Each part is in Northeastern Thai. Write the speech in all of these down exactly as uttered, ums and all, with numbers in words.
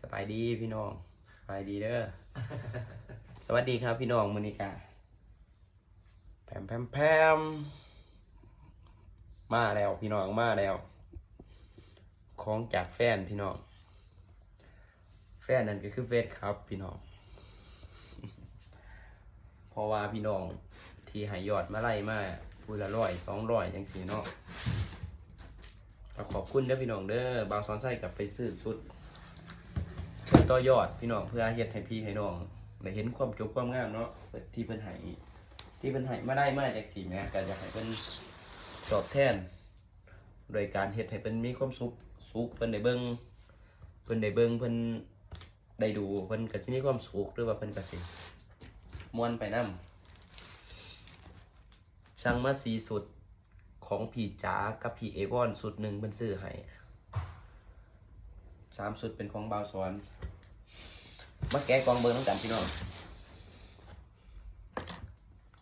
สบายดีพี่น้อง สบายดีเด้อ สวัสดีครับพี่น้อง มื้อนี้กะแพมแพมแพม มาแล้วพี่น้อง มาแล้ว ของจากแฟนพี่น้อง แฟนนั่นก็คือแฟนคลับพี่น้อง เพราะว่าพี่น้องที่ให้ยอดมาลัยมาผู้ละร้อยสองร้อยจังซี้เนาะ ก็ขอบคุณเด้อพี่น้องเด้อ บ่าวสอนชัยกลับไปซื้อชุด ชุดต่อยอดพี่น้อง เพื่อเฮ็ดให้พี่ให้น้องได้เห็นความจบความงามเนาะ ที่เพิ่นให้ ที่เพิ่นให้มาลัยมาจังซี้แหม ก็อยากให้เพิ่นตอบแทน โดยการเฮ็ดให้เพิ่นมีความสุข สุข เพิ่นได้เบิ่ง เพิ่นได้เบิ่ง เพิ่นได้ดู เพิ่นก็สิมีความสุข หรือว่าเพิ่นก็สิม่วนไปนำ สั่งมาสี่ชุด ของพี่จ๋ากับพี่เอวอนชุดหนึ่ง เพิ่นซื้อให้ สามชุดเป็นของบ่าวสอน มาแกะกล่องเบิ่งนำกันพี่น้อง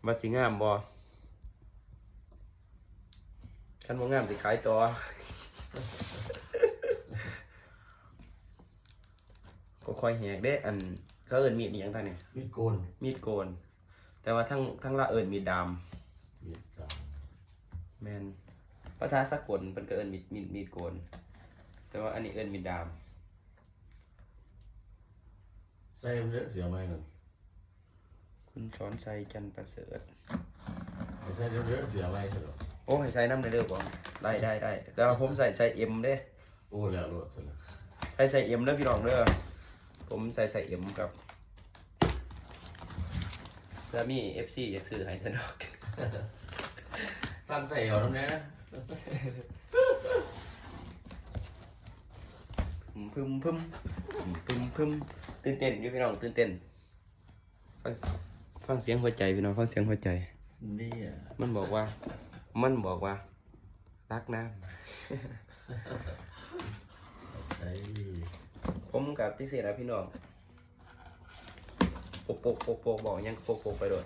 ว่าสิงามบ่ คันบ่งามสิขายต่อ ค่อยๆแหกเด้ อันเขาเอิ้นมีดอิหยังตานี่ มีดโกน มีดโกน แต่ว่าทั้ง ทั้งลาวเอิ้นมีดดาม มีดดาม แม่น ภาษาสากลเพิ่นก็เอิ้นมีด มีด มีดโกน แต่ว่าอันนี้เอิ้นมีดดาม ใส่เด้อ เสียใหม่นั่น คุณสอนชัย จันทร์ประเสริฐ ใส่เด้อ เสียใหม่ซะดอก โอ้ ให้ใส่นำได้เด้อบ่ ได้ ได้ ได้ แต่ว่าผมใส่ ใส่เอ็มเด้ โอ้ แล้วโลดซะนะ ใส่ ใส่เอ็มเด้อพี่น้องเด้อ ผมใส่ ใส่เอ็มครับ เพื่อมีเอฟซีอยากซื้อให้ซะดอก สั่งใส่เอานำแหน่ พึมพึมพึมพึม ตื่นเต้นอยู่พี่น้อง ตื่นเต้น ฟัง ฟังเสียงหัวใจพี่น้อง ฟังเสียงหัวใจ เนี่ย มันบอกว่า มันบอกว่า รักนะ ไอ้ ผมกับที่เสียนะพี่น้อง โปกโปกโปกโปก บอกหยังโปกโปกไปโลด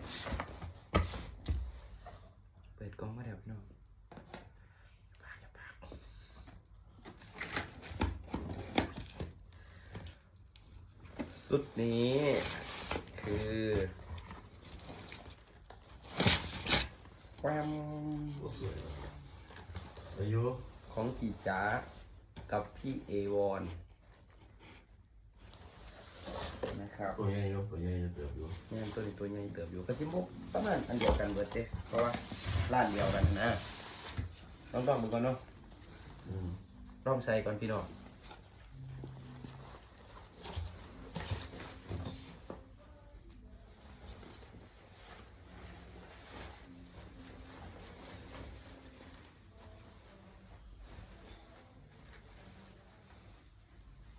เปิดกล่องมาแล้วพี่น้อง ชุดนี้คือ แกรม โอ้ สวย อายุ ของพี่จ๋ากับพี่เอวอน นะครับ ตัวใหญ่อยู่ ตัวใหญ่อยู่ เติบอยู่ แม่น ตัวนี้ตัวใหญ่เติบอยู่ ก็สิบ่ประมาณอันเดียวกันเบิดเด้ เพราะว่าร้านเดียวกันนะ ลองลองเบิ่งก่อนเนาะ อืม ลองใส่ก่อนพี่น้อง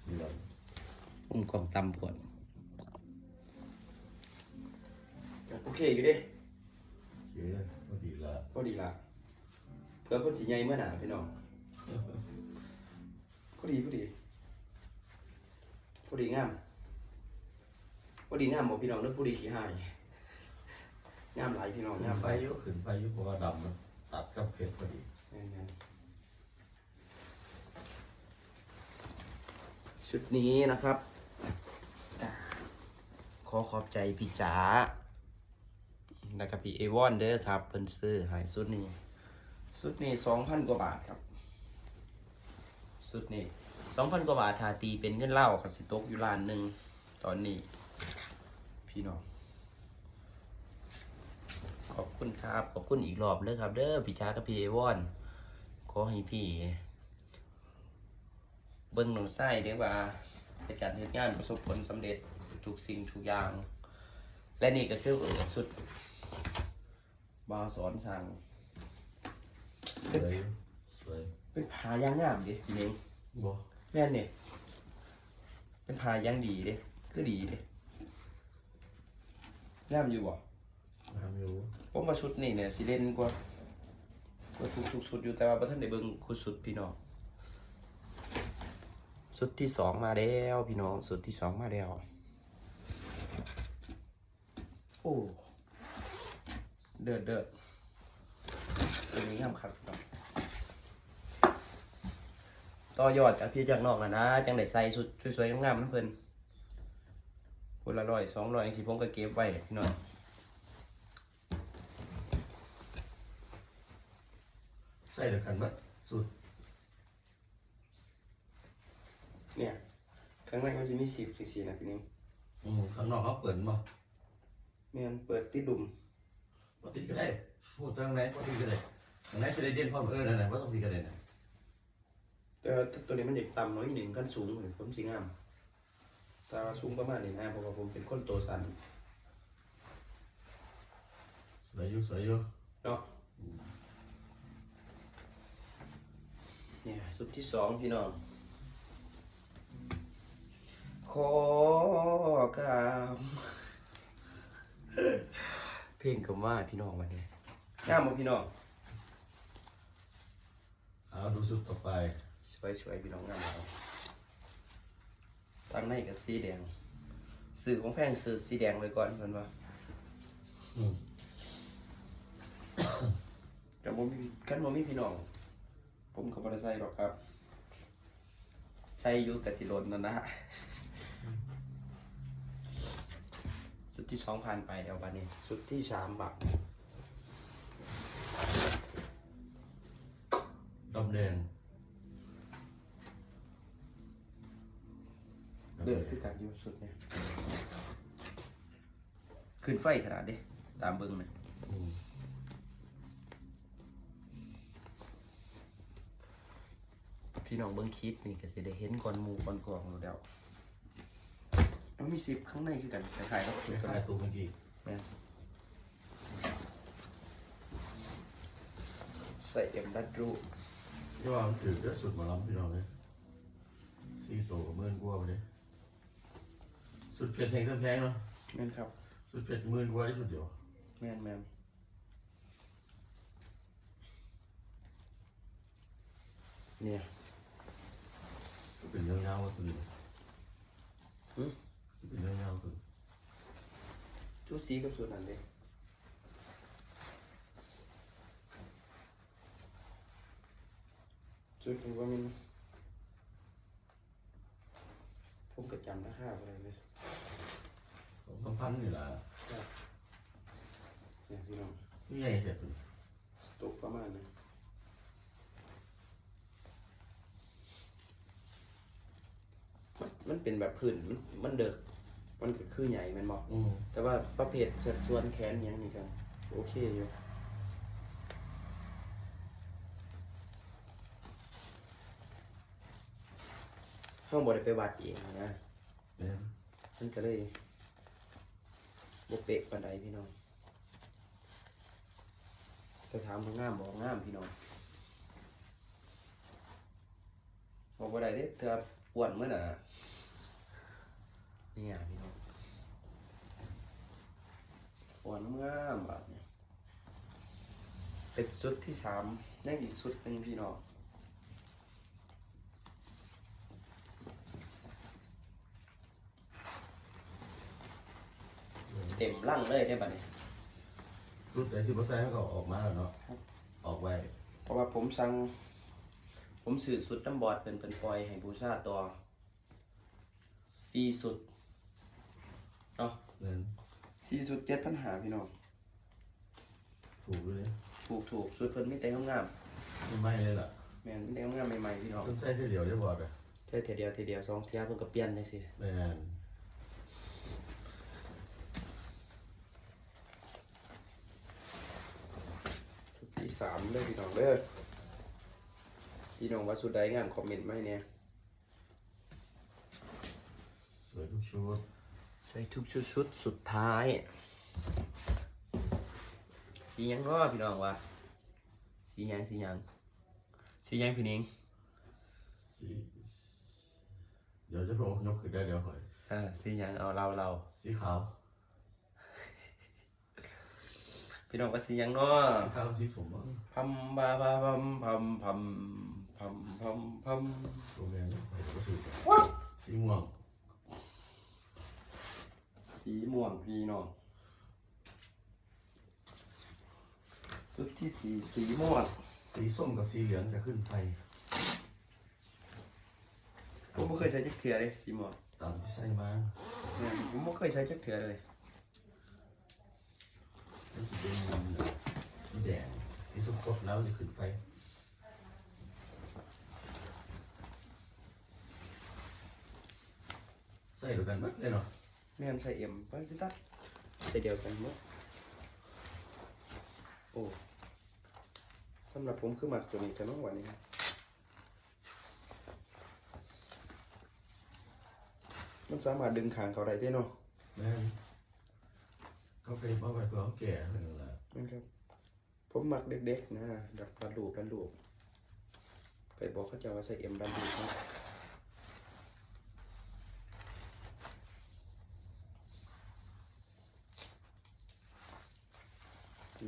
สีดำ อุ้มกล่องต่ำโพด โอเคอยู่เด้ โอเค พอดีละ พอดีละ เพื่อคนสิใหญ่เมื่อหน้าพี่น้อง พอดี พอดี พอดีงาม พอดีงามบ่พี่น้อง หรือพอดีขี้ฮ้าย งามหลายพี่น้อง งามหลาย ขึ้นไปอยู่ ขึ้นไปอยู่ เพราะว่าดำมันตัดกับเพชรพอดี แม่นๆ ชุดนี้นะครับ อ่า ขอขอบใจพี่จ๋า แล้วก็พี่เอวอนเด้อครับ เพิ่นซื้อให้ชุดนี้ ชุดนี้สองพันกว่าบาทครับ ชุดนี้สองพันกว่าบาท ถ้าตีเป็นเงินลาวก็สิตกอยู่ล้านหนึ่ง ตอนนี้ พี่น้อง ขอบคุณครับ ขอบคุณอีกรอบเด้อครับเด้อ พี่จ๋ากับพี่เอวอน ขอให้พี่ เบิ่งน้องชายเด้อว่าเฮ็ดการเฮ็ดงานประสบผลสำเร็จทุกสิ่งทุกอย่าง และนี่ก็คือ เอ่อ ชุดบ่าวสอนสั่ง สวย สวย เป็นผ้ายางงามเด้พี่เน่ง บ่ แม่นนี่ เป็นผ้ายางดีเด้ คือดีเด้ งามอยู่บ่ งามอยู่ ผมว่าชุดนี้เนี่ยสิเด่นกว่า กว่าทุกๆชุดอยู่ แต่ว่าบ่ทันได้เบิ่งคู่ชุดพี่น้อง ชุดที่สองมาแล้วพี่น้อง ชุดที่สองมาแล้ว โอ้ เดิดเดิด ชุดนี้งามคักพี่น้อง ต่อยอดจากพี่จากน้องนั่นนะ จั่งได้ใส่ชุดสวยๆงามๆนำเพิ่น คนละร้อยสองร้อยจั่งซี้ ผมก็เก็บไว้พี่น้อง ใส่เดียวกันเบิดสุด เนี่ย ข้างในมันสิมีซิปจั่งซี้นะพี่นิง อืมข้างนอกเขาเปิดบ่ แม่น เปิดติดดุม บ่ติดก็ได้ พูดทางในบ่ติดก็ได้ ทางในจะได้เด่นพร้อม เออ นั่นแหละ บ่ต้องติดก็ได้นะ แต่ว่าตัวนี้มันเด็กต่ำหน่อยหนึ่ง คันสูงนี่ผมสิงาม แต่ว่าสูงประมาณนี้นะ เพราะว่าผมเป็นคนตัวสั้น สวยอยู่ สวยอยู่ เนาะ เนี่ย ชุดที่สองพี่น้อง ขอกราบ เพลงก็มาพี่น้องวันนี้ งามบ่พี่น้อง เอาดูชุดต่อไป สวยๆพี่น้อง งามหลาย ทางในก็สีแดง ซื้อของแพงซื้อสีแดงไว้ก่อนเพิ่นว่า อืม แต่บ่มี คันบ่มีพี่น้อง ผมก็บ่ได้ใส่หรอกครับ ใส่อยู่กะสิหล่นนั่นนะ ชุดที่สองผ่านไปแล้วบัดนี้ ชุดที่สามบัด ดำแดง เลือกคือกันอยู่ชุดเนี่ย ขึ้นไฟขนาดเด้ ตามเบิ่งนะ อืม พี่น้องเบิ่งคลิปนี่ก็สิได้เห็นก่อนหมู่ก่อนกองอยู่แล้ว มันมีซิปข้างในคือกัน คล้ายๆกับ คล้ายๆตัวเมื่อกี้ แม่น ใส่เอ็มดัดรู ที่ว่ามันถือเยอะสุดหมอลำพี่น้องเลย สี่ตัวก็หมื่นกว่าไปเลย สุดเผ็ดแห่งแพงเนาะ แม่นครับ สุดเผ็ดหมื่นกว่าที่สุดเดียว แม่นแม่น เนี่ย ก็เป็นเรื่องยาวตัวนี้ หึ ก็เป็นเรื่องยาวตัวนี้ ชุดสีกับชุดนั้นเด้ ชุดนี้ว่ามัน ผมก็จำราคาบ่ได้เลย สองสามพันนี่แหละ ครับ เนี่ยพี่น้อง นี่ใหญ่เสร็จ สต็อกประมาณนี้ มันมันเป็นแบบพื้น มันมันเดิก มันก็คือใหญ่แม่นบ่ อืม แต่ว่าประเภทสัดส่วนแขนอิหยังนี่ก็โอเคอยู่ เฮาบ่ได้ไปวัดเองนะ เนี่ย มันก็เลยบ่เป๊ะปานใดพี่น้อง แต่ถามว่างามบ่ งามพี่น้อง บอกบ่ได้เด้ เทื่ออ้วนมื้อน่ะ เนี่ยพี่น้อง อ้วนงามบาดนี้ เป็นชุดที่สาม ยังอีกชุดหนึ่งพี่น้อง เต็มลังเลยได้บัดนี้ ชุดไหนที่บ่ใส่เขาก็ออกมาแล้วเนาะ ออกไว้ เพราะว่าผมสั่ง ผมซื้อชุดนำบอสเพิ่น เพิ่นปล่อยให้บูชาต่อ สี่ชุด เนาะ เงิน สี่ชุด เจ็ดพันห้า พี่น้อง ถูกเลย ถูกถูก ชุดเพิ่นมีแต่งาม ไม่ไหม้เลยล่ะ ๆ แม่น มีแต่งามๆ ใหม่ๆ พี่น้อง ต้องใส่เทื่อเดียวได้บ่ล่ะ ใส่เทื่อเดียว เทื่อเดียว สองเทื่อเพิ่นก็เปลี่ยนจังซี่ แม่น ชุดที่สามเด้อพี่น้องเด้อ พี่น้องว่าชุดใดงามคอมเมนต์มาให้แหน่ สวยทุกชุด ใส่ทุกชุดชุดสุดท้าย สีหยังเนาะพี่น้องวะ สีหยัง สีหยัง สีหยังพี่นิง สี เดี๋ยวจะพงยกขึ้นได้เดี๋ยวหอย อ่า สีหยัง เอาเล่าเล่า สีขาว พี่น้องว่าสีหยังเนาะ สีขาวสีส้มบ้าง พัมบาบาพัมพัมพัมพัมพัมพัม ตัวแมนหอยก็ถือกันสีม่วง สีม่วงพี่น้อง ชุดที่สี่ สีม่วง สีส้มกับสีเหลืองจะขึ้นไฟ ผมบ่เคยใส่จักเทื่อเลยสีม่วง ตามที่ใส่มา เนี่ยผมบ่เคยใส่จักเทื่อเลย มันสิเป็นสีแดง สีสดๆ แล้วมันจะขึ้นไป ใส่เดียวกันหมดเลยเนาะ แม่นใส่เอ็ม มันสิตัด ใส่เดียวกันหมด โอ้ สำหรับผมคือมักตัวนี้แต่น้องวันนี้ มันสามารถดึงข้างเขาได้เด้เนาะ แม่น เขาเก็บเอาไว้เพื่อเขาแก่นั่นแหละ แม่นครับ ผมมักเด็กๆ นะ แบบรัดรูป รัดรูป ไปบอกเขาเจ้าว่าใส่เอ็ม รัดรูปเนาะ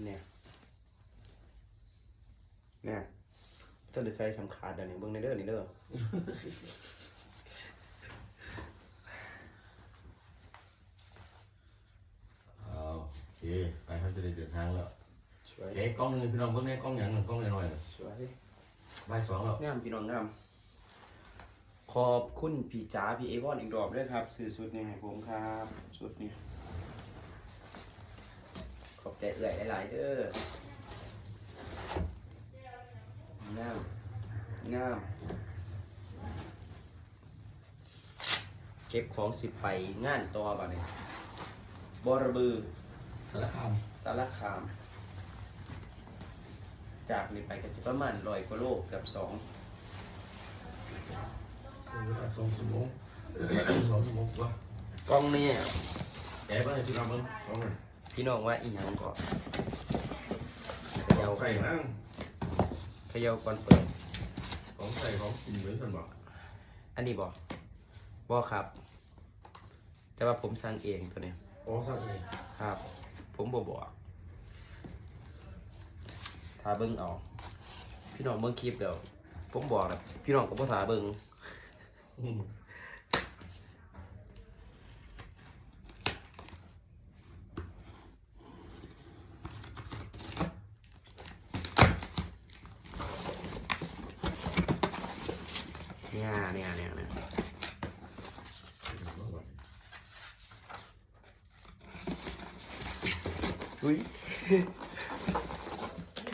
เนี่ย เนี่ย ท่านได้ใส่สำคัญเดี๋ยวนี้ เบิ่งในเด้อนี่เด้อ เอา โอเค ไป เขาจะได้เดินทางแล้ว สวย เอ๊ะ กล้องหนึ่งพี่น้อง เบิ่งในกล้องอย่างหนึ่ง กล้องน้อยๆน่ะ สวย บ่ายสองแล้ว งามพี่น้อง งาม ขอบคุณพี่จ๋า พี่เอวอนอีกรอบด้วยครับ ซื้อชุดนี้ให้ผมครับ ชุดนี้ ขอบใจเอื้อยหลายๆเด้อ งาม งาม เก็บของสิไปงานต่อบัดนี้ บอระบือ สารคาม สารคาม จากนี้ไปก็สิประมาณร้อยกว่าโล เกือบสอง ใช้เวลาสองชั่วโมง สองชั่วโมงกว่า กล่องนี้ แกะมาให้พี่น้องเบิ่ง กล่องนั้น พี่น้องว่าอีหยังก็ เขย่า ใส่มั้ง เขย่าก่อนเปิด ของใส่ของกินเหมือนกันบ่ อันนี้บ่ บ่ครับ แต่ว่าผมสั่งเองตัวนี้ อ๋อ สั่งเอง ครับ ผมบ่บอก ถ้าเบิ่งเอา พี่น้องเบิ่งคลิปเดี๋ยว ผมบอกแล้ว พี่น้องก็บ่ถ้าเบิ่ง อืม เนี่ย เนี่ย เนี่ย เนี่ย อุ้ย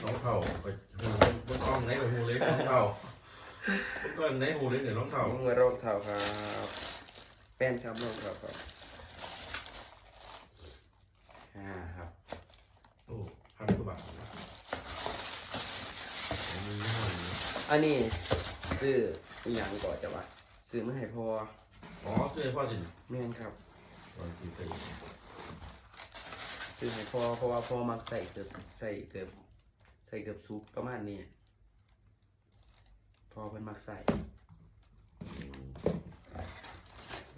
รองเท้า ไป หู เบิ่งกล้องไหนก็หูเลย รองเท้า เบิ่งกล้องไหนหูเลยเนี่ย รองเท้า เบิ่งว่ารองเท้าครับ แป้นครับ รองเท้าครับ อ่า ครับ โอ้ พันกว่าบาท อันนี้ซื้ออีหยังก่อนจ้ะวะ ซื้อมาให้พ่อ อ๋อ ซื้อให้พ่อสิ แม่นครับ ตอนซื้อไป ซื้อให้พ่อ เพราะว่าพ่อมักใส่เกือบ ใส่เกือบ ใส่เกือบสุกประมาณนี้ พ่อเพิ่นมักใส่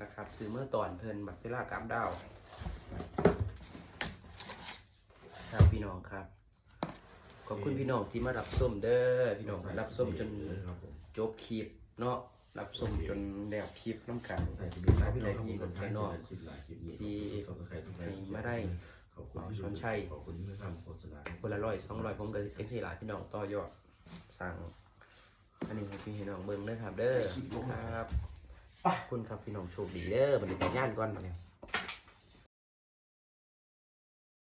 นะครับ ซื้อเมื่อตอนเพิ่นบัดเวลากลับดาว ครับพี่น้องครับ ขอบคุณพี่น้องที่มารับชมเด้อ พี่น้องรับชมจน ครับผม จบคลิปเนาะ รับชมจนแล้วคลิปนำกัน แต่จะมีหลายพี่น้อง ครับผม พี่น้อง คลิปหลายคลิปนี้ ที่ ขอบคุณ Subscribe ทุกท่าน ให้มาได้ ขอบคุณ ของ พี่ สอนชัย ขอบคุณที่ให้ทำโฆษณา คนละร้อยสองร้อย ผมก็จังซี่ล่ะพี่น้อง ต่อยอด สั่ง อันนี้ให้พี่ให้น้องเบิ่งเด้อครับเด้อ ครับ ขอบคุณครับพี่น้อง โชคดีเด้อ บัดนี้ไปงานก่อนบัดนี้